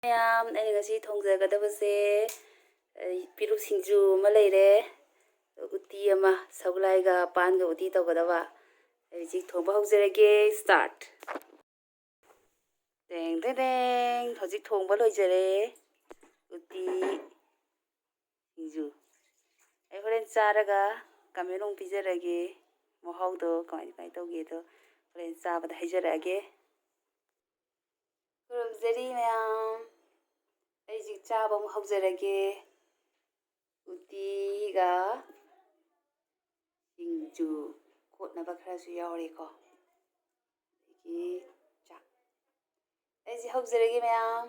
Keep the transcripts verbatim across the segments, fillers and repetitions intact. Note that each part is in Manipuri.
ꯃꯌꯥꯝ, ꯑꯩꯅ ꯉꯁꯤ ꯊꯣꯡꯖꯒꯗꯕꯁꯦ, ꯑ, ꯄꯤꯔꯨꯛ ꯁꯤꯡꯖꯨ ꯑꯃ ꯂꯩꯔꯦ, ꯎꯇꯤ ꯑꯃ, ꯁꯒꯣꯜꯍꯋꯥꯏꯒ ꯄꯥꯟꯒ ꯎꯇꯤ ꯇꯧꯒꯗꯕ꯫ ꯑꯩ ꯍꯧꯖꯤꯛ ꯊꯣꯡꯕ ꯍꯧꯖꯔꯒꯦ꯫ Start꯫ ꯇꯦꯡ ꯇꯦꯡ ꯇꯦꯡ, ꯍꯧꯖꯤꯛ ꯊꯣꯡꯕ ꯂꯣꯏꯖꯔꯦ꯫ ꯎꯇꯤ ꯁꯤꯡꯖꯨ꯫ ꯑꯩ ꯍꯣꯔꯦꯟ ꯆꯥꯔꯒ comment ꯑꯃꯨꯛ ꯄꯤꯖꯔꯒꯦ꯫ ꯃꯍꯥꯎꯗꯣ ꯀꯃꯥꯏ, ꯀꯃꯥꯏ ꯇꯧꯒꯦꯗꯣ ꯍꯣꯔꯦꯟ ꯆꯥꯕꯗ ꯍꯥꯏꯖꯔꯛꯑꯒꯦ꯫ ꯈꯨꯔꯨꯝꯖꯔꯤ ꯃꯌꯥꯝ꯫ ꯑꯩ ꯍꯧꯖꯤꯛ ꯆꯥꯕ ꯑꯃꯨꯛ ꯍꯧꯖꯔꯒꯦ꯫ ꯎꯇꯤꯒ ꯁꯤꯡꯖꯨ ꯀꯣꯠꯅꯕ ꯈꯔꯁꯨ ꯌꯥꯎꯔꯤꯀꯣ꯫ ꯑꯗꯒꯤ ꯆꯥꯛ꯫ ꯑꯩꯁꯦ ꯍꯧꯖꯔꯒꯦ ꯃꯌꯥꯝ꯫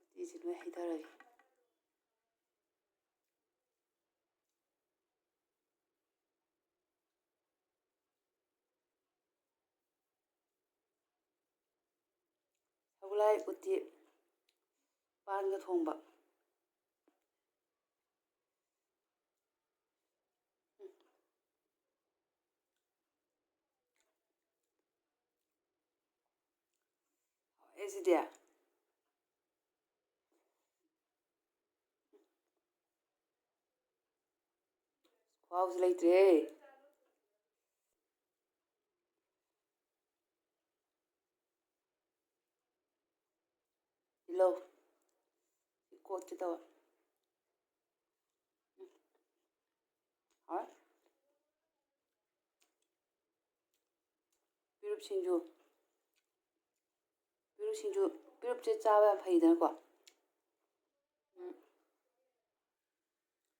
ꯎꯇꯤꯁꯦ ꯂꯣꯏ ꯍꯩꯊꯔꯒꯦ꯫ ꯁꯒꯣꯜꯍꯋꯥꯏ ꯎꯇꯤ ꯄꯥꯟꯒ ꯊꯣꯡꯕ꯫ ꯍꯥꯎꯋꯦ ꯁꯤꯗꯤ꯫ ꯈꯨꯍꯥꯎꯁꯤ ꯂꯩꯇ꯭ꯔꯦꯍꯦ꯫ ꯇꯤꯜꯍꯧ꯫ ꯁꯤ ꯀꯣꯠꯀꯦ ꯇꯧꯋꯦ꯫ ꯎꯝ꯫ ꯍꯥꯎꯋꯦ꯫ ꯄꯤꯔꯨꯞ ꯁꯤꯡꯖꯨ꯫ ꯄꯤꯔꯨꯞ ꯁꯤꯡꯖꯨ, ꯄꯤꯔꯨꯞꯁꯦ ꯆꯥꯕ ꯌꯥꯝ ꯐꯩꯗꯅꯀꯣ꯫ ꯎꯝ꯫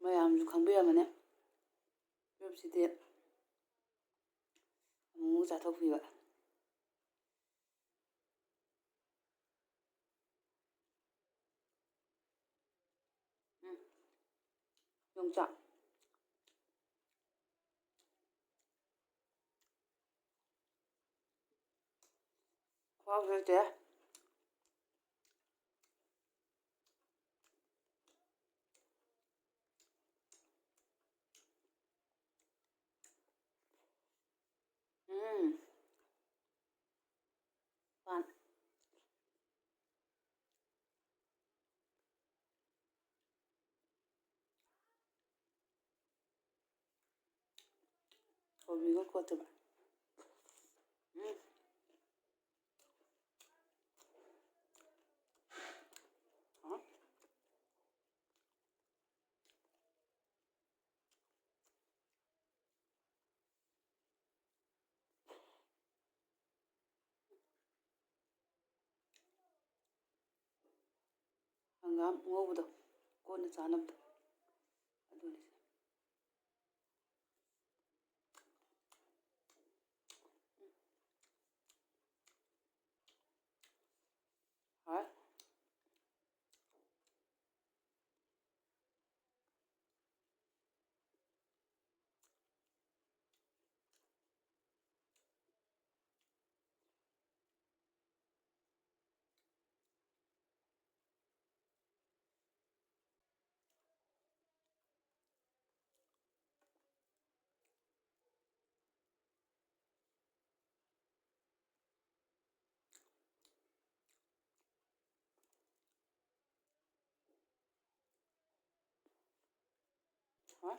ꯃꯌꯥꯝꯁꯨ ꯈꯪꯕꯤꯔꯝꯃꯅꯤ꯫ ꯄꯤꯔꯨꯞꯁꯤꯗꯤ ꯑꯃꯨꯛ ꯃꯨꯛ ꯆꯥꯊꯣꯛꯄꯤꯕ꯫ ꯎꯝ꯫ ꯌꯣꯡꯆꯥꯛ꯫ ꯈꯨꯍꯥꯎꯁꯦ ꯂꯩꯇꯦ꯫ ꯏꯕ ꯈꯣꯠꯇꯕ꯫ ꯎꯝ꯫ ꯍꯥ? ꯍꯪꯒꯥꯝ ꯉꯧꯕꯗꯣ, ꯀꯣꯟꯅ ꯆꯥꯅꯕꯗꯣ, ꯑꯗꯨꯅꯤ꯫ ꯍꯣꯏ꯫ ꯍꯣꯏ꯫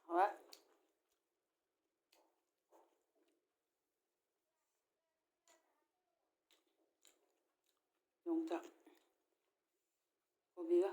ꯍꯣꯏ꯫ ꯌꯣꯡꯆꯥꯛ ꯀꯣꯕꯤꯒ꯫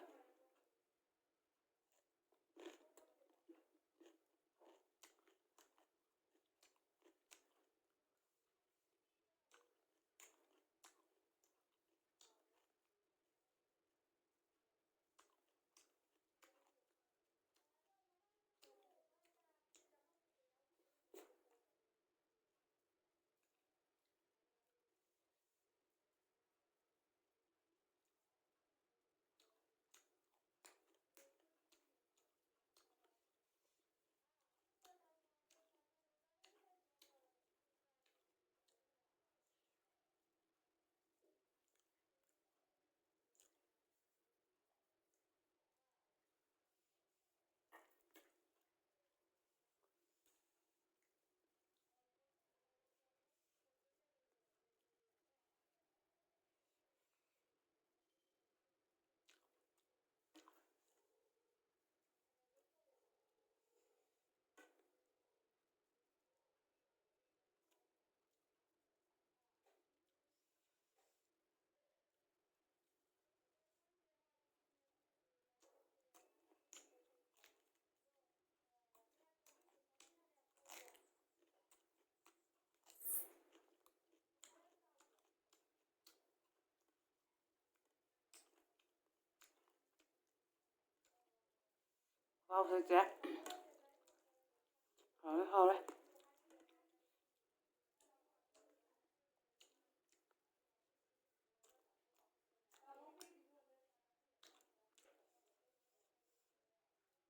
ꯆꯥꯎ ꯍꯧꯖꯤꯛꯁꯦ꯫ ꯍꯥꯎꯔꯦ, ꯍꯥꯎꯔꯦ꯫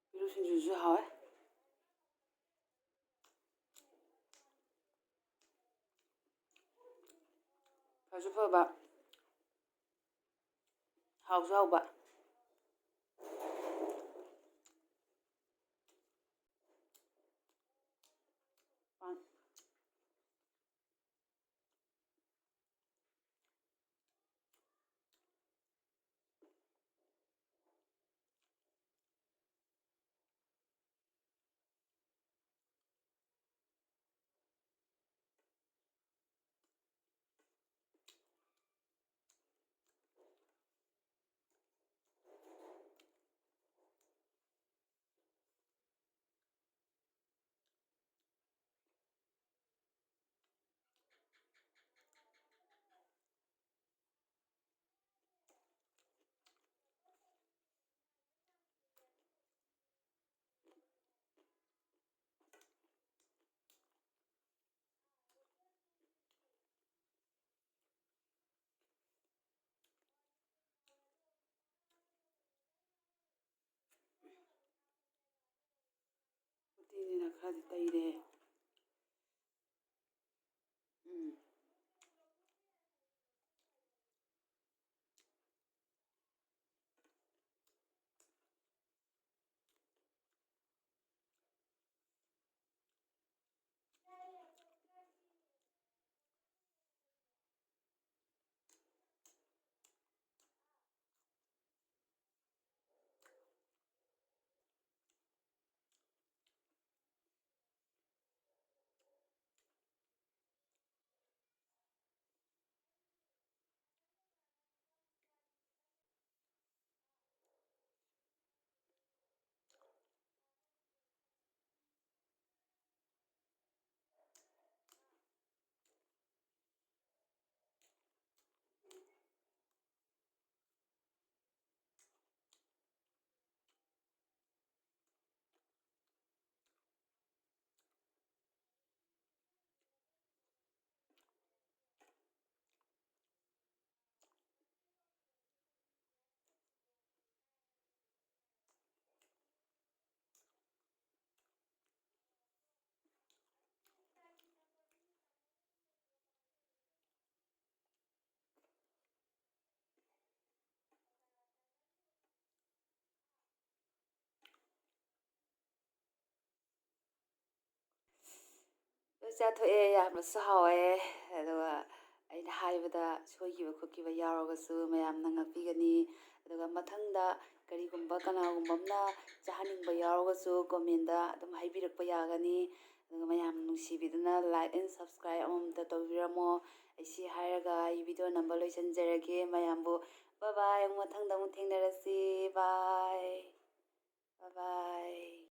ꯄꯦꯔꯨꯛ ꯁꯤꯡꯖꯨꯁꯨ ꯍꯥꯎꯋꯦ꯫ ꯐꯁꯨ ꯐꯕ, ꯍꯥꯎꯁꯨ ꯍꯥꯎꯕ꯫ ꯎꯇꯤꯅꯤꯅ ꯈꯔꯗꯤ ꯇꯩꯔꯦ꯫ ꯎꯝ꯫ ꯂꯣꯏ ꯆꯥꯊꯣꯛꯑꯦ, ꯌꯥꯝꯅꯁꯨ ꯍꯥꯎꯋꯦ꯫ ꯑꯗꯨꯒ ꯑꯩꯅ ꯍꯥꯏꯕꯗ ꯁꯣꯏꯈꯤꯕ ꯈꯣꯠꯈꯤꯕ ꯌꯥꯎꯔꯒꯁꯨ ꯃꯌꯥꯝꯅ ꯉꯥꯛꯄꯤꯒꯅꯤ꯫ ꯑꯗꯨꯒ ꯃꯊꯪꯗ ꯀꯔꯤꯒꯨꯝꯕ ꯀꯅꯥꯒꯨꯝꯕ ꯑꯃꯅ ꯆꯥꯍꯟꯅꯤꯡꯕ ꯌꯥꯎꯔꯒꯁꯨ comment ꯑꯗꯨꯝ ꯍꯥꯏꯕꯤꯔꯛꯄ ꯌꯥꯒꯅꯤ꯫ ꯑꯗꯨꯒ ꯃꯌꯥꯝ ꯅꯨꯡꯁꯤꯕꯤꯗꯨꯅ like and subscribe ꯑꯃꯃꯝꯇ ꯇꯧꯕꯤꯔꯝꯃꯣ꯫ ꯑꯩ ꯁꯤ ꯍꯥꯏꯔꯒ ꯑꯩ video ꯅꯝꯕ ꯂꯣꯏꯁꯤꯟꯖꯔꯒꯦ꯫ ꯃꯌꯥꯝꯕꯨ bye bye, ꯑꯃꯨꯛ ꯃꯊꯪꯗ ꯑꯃꯨꯛ ꯊꯦꯡꯅꯔꯁꯤ꯫ Bye, bye bye꯫